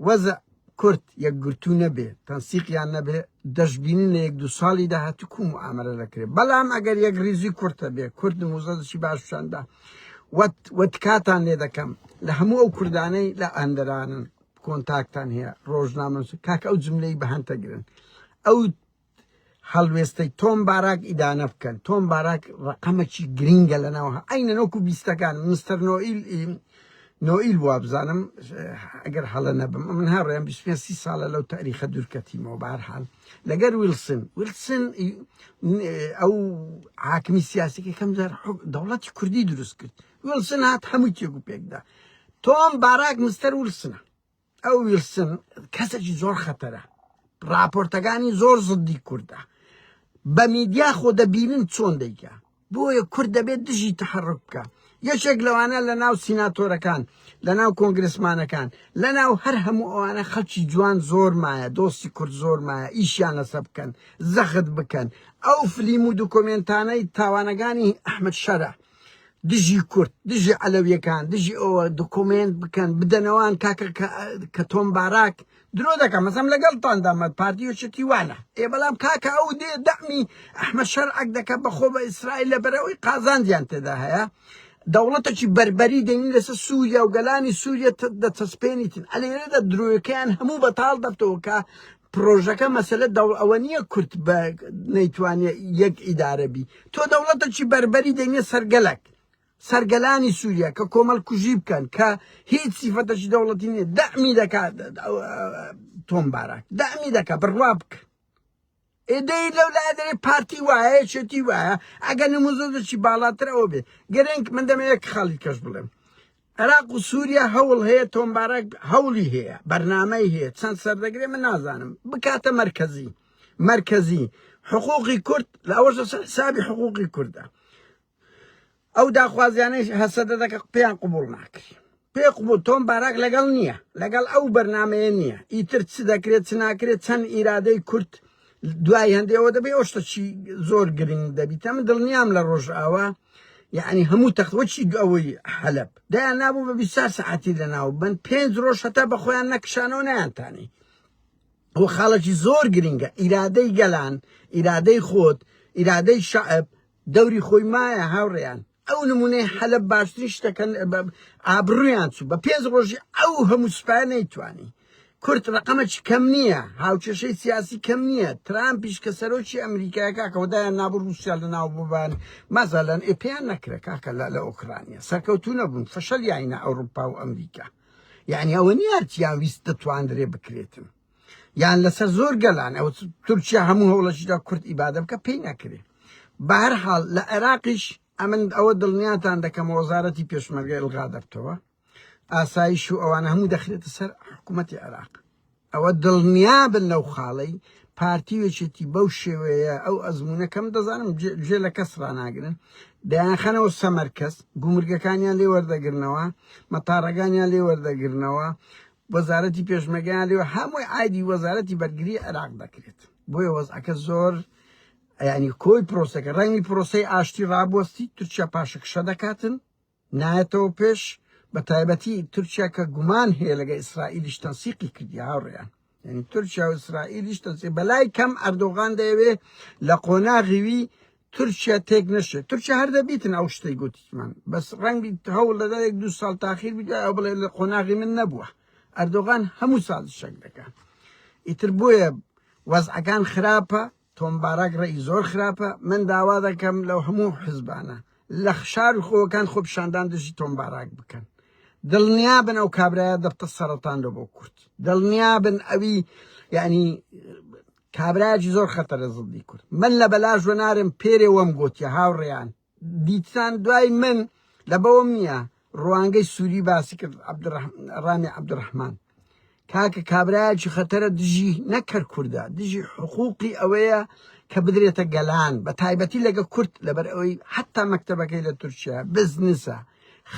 وەزع کورد یەکگرتوو نەبێ تەنسیقیان نەبێ دەشبینین لە یەک دوو ساڵی داهاتوو کوو موئامەرە دەکرێت بەڵام ئەگەر یەک ریزی کورتە بێ کورد نموزەدەکی باش پیشاندا وە تکاتان لێ دەکەم لە هەموو ئەو کوردانەی لە ئەندەرانن کۆنتاکتان هەیە ڕۆژنامەنووس کاکە ئەو جملەی بە هەنتەگرن ئەو هەڵوێستەی تۆم باراک ئیدانە بکەن تۆم باراک ڕقەمەکی گرینگە لە ناو ئەینە نۆکو بیستەکان مستەر نۆئیل. نۆئیل وابزانم ئەگەر هەڵە نەبم من هاڕێم 25 سی ساڵە لەو تاریخە دوورکەتیمەوە بەهەرحاڵ لەگەر ویلسن ویلسن ئەو حاکمی سیاسیکە کەم جار دەوڵەتی کوردی دروست کرد ویلسن هات هەمووی تێک و پێکدا تۆم باراک مستەر ویلسنە ئەو ویلسن کەسێکی زۆر خەتەرە راپۆرتەکانی زۆر زدی کوردە بە میدیا خۆ دەبینن چۆن دەیکا بۆیە کورد دەبێت دژی تەحەڕوک بکا. یەکێک لەوانە لە ناو سیناتۆرەکان، لە ناو کۆنگرسمانەکان، لە ناو هەر هەموو ئەوانە خەڵکی جوان زۆر مایە، دۆستی کورد زۆر مایە، ئیشیان لەسەر بکەن، زەخت بکەن. ئەو فلیم و دوکۆمێنتانەی تاوانەکانی ئەحمەد شەرع دژی کورد، دژی عەلەویەکان، دژی ئەوە دوکۆمێنت بکەن، بدەنەوان کاکە کە تۆم باراک درۆ دەکەم مەسەم لەگەڵتاندا مە پارتی یەکێتی وانە ئێ بەڵام کاکە ئەو دێ دەعمی ئەحمەد شەرعەک دەکە بەخۆ بە ئیسرائیل لەبەرئەوەی قازانجیان تێدا هەیە دەوڵەتێکی بەربەری دەینی لەسەر سووریا و گەلانی سووریا دەچەسپێنیتن ئەلێرەدا درۆیەکەیان هەموو بەتاڵ دەبتەوە کە پرۆژەکە مەسەلە دەوڵ ئەوە نییە کورد بە نەیتوانێت یەک ئیدارە بی تۆ دەوڵەتێکی بەربەری دەینێ سەرگەلک سەر گەلانی سووریا کە کۆمەڵکوژی بکەن کە هیچ سیفەتەکی دەوڵەتی نییە دەعمی دەکات تۆم باراک دەعمی دەکات بڕوا بکە ئێدەی لەو لا دەرێ پارتی وایە یەکێتی وایە ئەگەر نموزەدەکی باڵاتر ئەوە بێ گرنگ من دەمەوێت خاڵی کەش بڵێم عێراق و سووریا هەوڵ هەیە تۆم باراک هەوڵی هەیە بەرنامەی هەیە چەند سەردەگرێ من نازانم بکاتە مەرکەزی مەرکەزی حقوقی کورد لە ئەوەش حسابی حقوقی کوردە ئەو داخوازیانەی هەسەدە دەکە پێیان قبوڵ ناکری پێ قبوڵ تۆم باراک لەگەڵ نییە لەگەڵ ئەو بەرنمەیە نییە ئیتر چ دەکرێت چ ناکرێت چەند ئیرادەی کورت دوای هەندێەوە دەبێ ئەو شتەکی زۆر گرنگ دەبیتە من دڵنیام لە ڕۆژئاوا یعنی هەموو تەخت وەچی ئەوەی حەلەب دایان نابوو بە 24 سەعاتی لەناو بن پێنج ڕۆژ هەتا بە خۆیان نەکشانەوە نەیانتانی ئەوە خاڵێکی زۆر گرنگە ئیرادەی گەلان ئیرادەی خۆت ئیرادەی شەعب دەوری خۆی مایە هاوڕێیان ئەو نمونەی حەلەب باشترین شتەکەن ئابڕویان چوو بە پێنج ڕۆژی ئەو هەموو سوپایە نەیتوانی کورد ڕقەمەکی کەم نییە هاوکێشەی سیاسی کەم نییە ترامپیش کە سەرۆکی ئەمریکای کاکەوە دایان نابوو رووسیا لە ناو ببان مەزەلەن ئێ پێیان نەکرا کاکە لە ئۆکرانیا سەرکەوتوو نەبوون فەشەلیانە ئەوروپا و ئەمریکا یعنی ئەوە نییە هەرچیان ویست دەتواندرێ بکرێتن یان لەسەر زۆر گەلان ئەو تورکیا هەموو هەوڵەشیدا کورد ئیبادە بکە پێی ناکرێ بەهەر حاڵ لە عێراقیش ئەمن ئەوە دڵنیاتان دەکەم وەزارەتی پێشمەرگە ئیلغا دەبتەوە ئاسایش و ئەوانە هەموو دەخرێتە سەر حکوومەتی عێراق ئەوە دڵنیابن لەو خاڵەی پارتی و یەکێتی بەو شێوەیە ئەو ئەزمونە کەم دەزانم گوێ لە کەس ڕاناگرن دەیانخەنەوە سەمەرکەس گومرگەکانیان لێ وەردەگرنەوە مەتارەکانیان لێ وەردەگرنەوە وەزارەتی پێشمەرگەیان لێوە هەمووی ئایدی وەزارەتی بەرگری عێراق دەکرێت بۆیە وەزعەکە زۆر ینی کۆی پرۆسەکە ڕەنگی پرۆسەی ئاشتی ڕابوەستی تورکیا پاشەکشە دەکاتن نایەتەوە پێش بە تایبەتی تورکیا کە گومان هەیە لەگە ئیسرائیلیش تەنسیقی کردی هاوڕێیان یعنی تورکیا و ئیسرائیلیش تەنسیق بەلای کەم ئەردۆغان دەیەوێ لە قۆناغیوی تورکیا تێک نەشێت تورکیا هەر دەبیتن ئەو شتەی گوتیمان بەس ڕەنگی هەوڵ دەدا یەک دوو ساڵ تاخیر بیت ئەو بڵێ لە قۆناغی من نەبووە ئەردۆغان هەموو سازشێک دەکات ئیتر بۆیە وەزعەکان خراپە تۆم باراک ڕێی زۆر خراپە من داوا دەکەم لەو هەموو حزبانە لە شار و خۆکان خۆپیشاندان دژی تۆم باراک بکەن دڵنیابن ئەو کابرایە دەبتە سەرەتان لە بۆ کورد دڵنیابن ئەوی یعنی کابراکی زۆر خەتەرە زڵدی کورد من لە بەلاش وەنارم پێرێ وەم گوتیە هاوڕێیان دیتان دوای من لە بەوەم نییە ڕوانگەی سووری باسی کرد ڕامی عەبدولڕەحمان کاکە کابرایەکی خەتەرە دژی نەکەر کوردە دژی حقوقی ئەوەیە کە بدرێتە گەلان بە تایبەتی لەگە کورد لەبەر ئەوەی حتا مەکتەبەکەی لە تورکیا بزنسە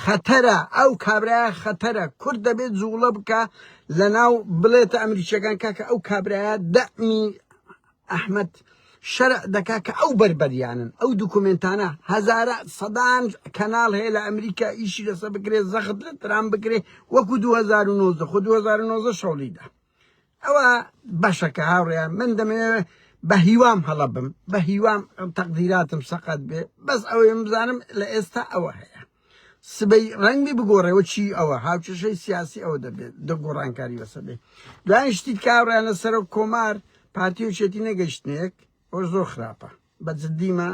خەتەرە ئەو کابرایە خەتەرە کورد دەبێت جوڵە بکە لەناو بڵێتە ئەمریکیەکان کاکە ئەو کابرایە دەمی ئەحمەد شەرع دەکا کە ئەو بەربەریانن ئەو دوکومێنتانە هەزارە سەدان کەناڵ هەیە لە ئەمریکا ئیشی لەسەر بکرێ زەخت لە ترام بکرێ وەکو 2019 خۆ 2019 شەوڵیدا ئەوە بەشەکە هاوڕێیان من دەمەوێت بە هیوام هەڵە بم بە هیوام تەقدیراتم سەقەت بێ بەس ئەوەی بزانم لە ئێستا ئەوە هەیە سبەی ڕەنگی بگۆڕێەوە چی ئەوە هاوکێشەی سیاسی ئەوە دەبێت دە گۆڕانکاری بەسەر بێ دوای شتی کاڕیان لە سەرۆک کۆمار پارتی و یەکێتی نەگەیشتنێک ئەوە زۆر خراپە بە جدیمە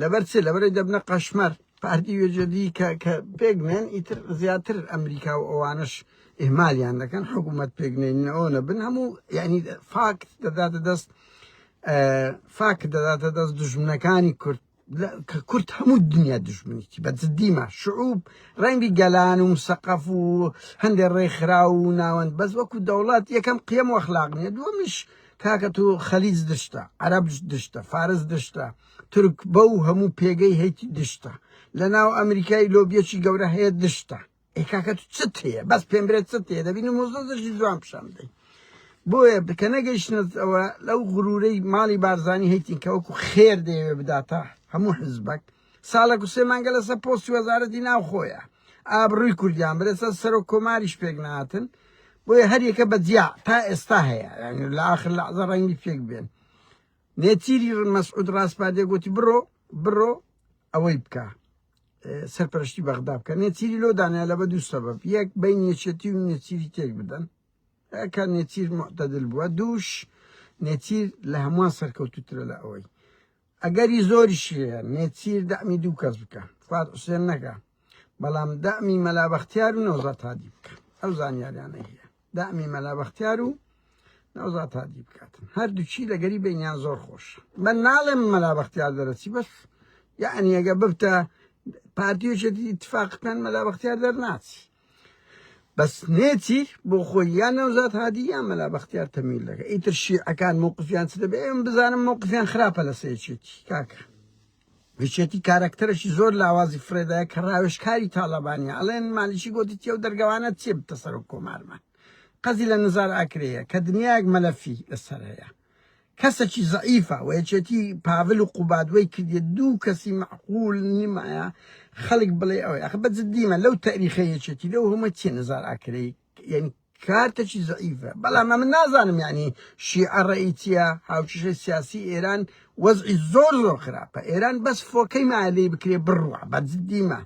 لەبەر چ لەبەرەی دەبنە قەشمەر. پارتی وێژەدی کە کە پێک نێن ئیتر زیاتر ئەمریکا و ئەوانش ئیهمالیان دەکەن حکوومەت پێک نێنەوە نەبن هەموو یعنی فاکت دەداتە دەست فاکت دەداتە دەست دژمنەکانی کورد کە کورد هەموو دنیا دژمنیتی بە جدیمە شعوب ڕەنگی گەلان و مسەقەف و هەندێک ڕێکخرا و ناوەند بەس وەکو دەوڵەت یەکەم قیەم و ئەخلاق نییە دووەمیش کاکە تو خەلیج دشتە عەرەب دشتە فارس دشتە تورک بەو هەموو پێگەی هەیتی دشتە لە ناو ئەمریکای لۆبیەکی گەورە هەیە دشتە ئەی کاکە تو چت هەیە بەس پێم برێ چت هەیە دەبینم مۆزەزەشی جوان پیشان بدەی بۆیە کە نەگەیشتنە ئەوە لەو غرورەی ماڵی بارزانی هەیتین کە وەکو خێر دەیەوێ بداتە هەموو حزبەک ساڵێک و سێ مانگە لەسەر پۆستی وەزارەتی ناوخۆیە ئابڕووی کوردیان برێسە سەرۆک کۆماریش پێک نهاتن بۆیە هەریەکە بە جیا تا ئێستا هەیە یعنی لە ئاخر لەحزە ڕەنگی پێک بێن نێچیری مەسعود ڕاسپاردێ گوتی بڕۆ بڕۆ ئەوەی بکە سەرپەرشتی بەغدا بکە نێچیری لۆ دانیا لە بە دوو سەبەب یەک بین یەکێتی و نێچیری تێک بدەن کە نێچیر معتەدل بووە دووش نێچیر لە هەمووان سەرکەوتوترە لە ئەوەی ئەگەری زۆریش هەیە نێچیر دەعمی دوو کەس بکە فواد حوسێن نەکە بەڵام دەعمی مەلا بەختیار و نەوزاد هادی بکە ئەو زانیاریانە هەیە دەعمی مەلا بەختیار و نەوزاد هادی بکاتن هەردووچی لەگەری بینیان زۆر خۆش من ناڵێم مەلا بەختیار دەرەچی بەس یعنی ئەگە ببتە پارتیەکی اتفاق بکەن مەلا بەختیار دەرناچی بەس نێچیر بۆ خۆی یان نەوزاد هادی یان مەلا بەختیار تەمیل دەکە ئیتر شیعەکان موقفیان چ دەبێ ئێمە بزانم موقفیان خراپە لە سەیەکێتی کاکە یەکێتی کارەکتەرێکی زۆر لاوازی فرێدایە کە ڕاوێژکاری تاڵەبانیە ئەڵێن مالیکی گۆتی تێو دەرگەوانە چێ بتە سەرۆک کۆمارمان قەزی لە نزار ئاکرەیە کە دنیایەک مەلەفی لەسەر هەیە کەسەکی زەعیفە و یەکێتی پاڤل و قوباد وەی کردیە دوو کەسی مەعقول نیمایە خەڵک بڵێ ئەوەی ئەخ بە جدیمە لەو تاریخە یەکێتی لەو هەمە چێ نزار ئاکرەی یعنی کارتەکی زەعیفە بەڵام ئەمن نازانم یعنی شیعە ڕەئی چییە هاوکیشەی سیاسی ئێران وەزعی زۆر زۆر خراپە ئێران بەس فۆکەی مایە لێی بکرێ بڕوا بە جدیمە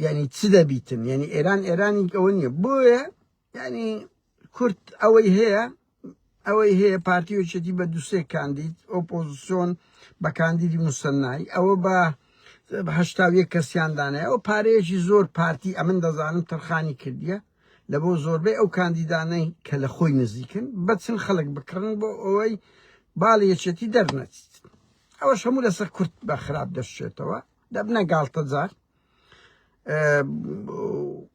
یعنی چ دەبیتن یعنی ئێران ئێرانی ئەوە نییە بۆیە یعنی کورد ئەوەی هەیە ئەوەی هەیە پارتی و یەکێتی بە دوسێ کاندید ئۆپۆزیسیۆن بە کاندیدی موسەنای ئەوە بە 81 کەسیان دانای ئەو پارەیەکی زۆر پارتی ئەمن دەزانم تەرخانی کردیە لە بۆ زۆربەی ئەو کاندیدانەی کە لە خۆی نزیکن بەچن خەڵک بکڕن بۆ ئەوەی باڵی یەکێتی دەرنەچیت ئەوەش هەموو لەسەر کورد بە خراپ دەشێتەوە دەبنە گاڵتەجار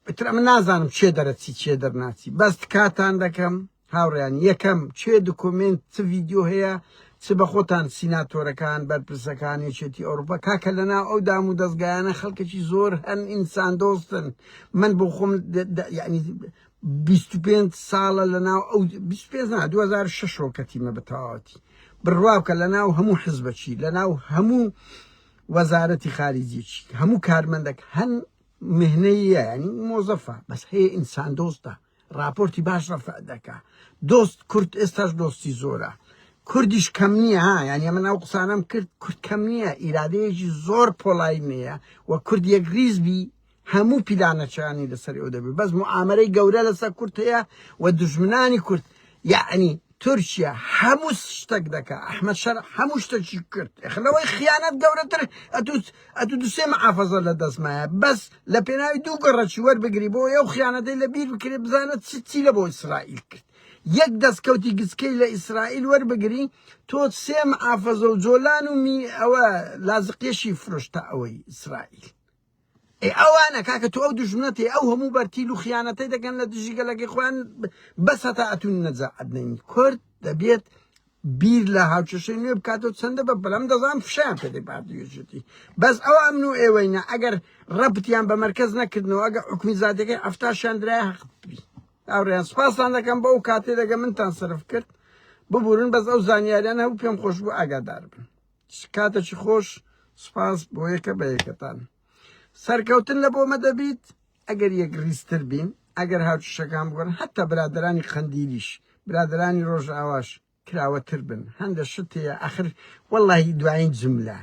ئیتر ئەمە نازانم چێ دەرەچی چێ دەرناچی بەس تکاتان دەکەم هاوڕیان یەکەم چێ دکومنت چ ڤیددیو هەیە چ بە خۆتان سیناتۆرەکان بەرپرسەکان یەکێتی ئەوروپا کاکە لەناو ئەو دام و دەستگایانە خەڵکێکی زۆر هەن ئینسان دۆستن من بۆ خۆم یعنی 25 ساڵە لە ناو ئەو 25 نا 2006 کەتیمە بە تەواوەتی بڕوا بکە لە ناو هەموو حزبەکی لە ناو هەموو وەزارەتی خارجیی هەموو کارمەندەک هەن مهنەیە ینی مۆزەفە بەس هەیە ئینسان دۆستە راپۆرتی باش ڕەفع دەکا دۆست کورد ئێستاش دۆستی زۆرە کوردیش کەم نییە ها یعنی من ئەو قسانم کرد کورد کەم نییە ئیرادەیەکی زۆر پۆڵای نییە و کورد یەکریز بی هەموو پیلانەچانی لەسەر ئەو دەبێت بەس معامەرەی گەورە لەسەر کورد هەیە و دژمنانی کورد یعنی تورکیا هەموو شتەک دەکا ئەحمەد شەرع هەموو شتەکی کرد لەوەی خیانەت گەورەتر ئەتو ئەتو دوسێ محافەزە لە دەستمایە بەس لە پێناوی دوو گەڕەکی وەربگری بۆ ئەو خیانەتەی لە بیر بکرێ بزانە چ چی لە بۆ ئیسرائیل کرد یەک دەستکەوتی گچکەی لە ئیسرائیل وەربگری تۆ سێ محافەزە و جۆلان و می ئەوە لازقیەشی فرۆشتە ئەوەی ئیسرائیل ئێ ئەوانە کاکە تۆ ئەو دوژمنەتی ئەو هەموو بەرتیل و خیانەتەی دەکەن لە دژی گەلەکەی خۆیان بەس هەتا ئەتون نەجاعەت نەین کورد دەبێت بیر لە هاوکێشەی نوێ بکاتەوە چەندە بە بەلام دەزانم فشیان پێدەی پارتی یەکێتی بەس ئەوە ئەمن و ئێوەینە ئەگەر ڕەبتیان بە مەرکەز نەکردنەوە ئەگەر حکومی زادەکەی ئەفتاشیان درایە حەق بی هاوڕێیان سپاستان دەکەم بۆ ئەو کاتێ دەگە منتان سەرف کرد ببورن بەس ئەو زانیاریان هەبوو پێم خۆش بوو ئاگادار بن کاتێکی خۆش سپاس بۆ یەکە بە یەکەتان سەرکەوتن لە بۆمە دەبیت ئەگەر یەک ریزتر بین ئەگەر هاوکیشەکان بگۆڕن هەتا برادرانی قەندیلیش برادرانی ڕۆژئاواش کراوەتر بن هەندە شت هەیە ئەخر وەڵی دوایین جملە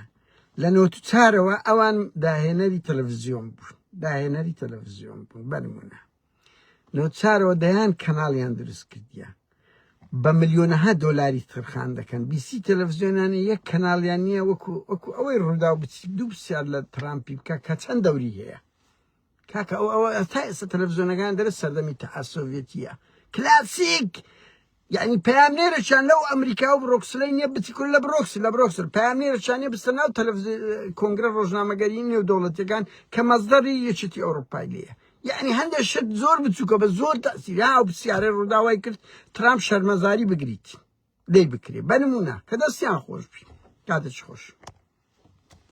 لە نۆت و چارەوە ئەوان داهێنەری تەلەڤزیۆن بوون داهێنەری تەلەڤزیۆن بوون بەنمونە نۆچارەوە دەیان کەناڵیان دروست کردیە. بە ملیۆنەها دۆلاری ترخان دەکەن. بیسی تەلەفزیۆنانە یەک کەناڵیان نییە وەکو وەکو ئەوەی ڕووداو بچی دوو پرسیار لە ترامپی بکە کە چەند دەوری هەیە. کاکە ئەو ئەوە تا ئێستا تەلەفزیۆنەکان دەرە سەردەمی تەعاسۆڤێتیە کلاسیک یعنی پەیامنێرەکیان لەو ئەمریکا و برۆکسلەی نییە بچی کورە لە برۆکسل لە برۆکسل پەیامنێرەکیان نییە بچتە ناو تەلەفزیۆن کۆنگرە ڕۆژنامەگەری نێودەوڵەتیەکان کە مەزدەری یەکێتی ئەوروپای لێیە یعنی هەندێک شت زۆر بچووکە بە زۆر تەسیر ها ئەو پرسیارەی ڕووداوای کرد ترامپ شەرمەزاری بگریت لێی بکرێ بە نمونە کە دەستیان خۆش بی کاتێکی خۆش.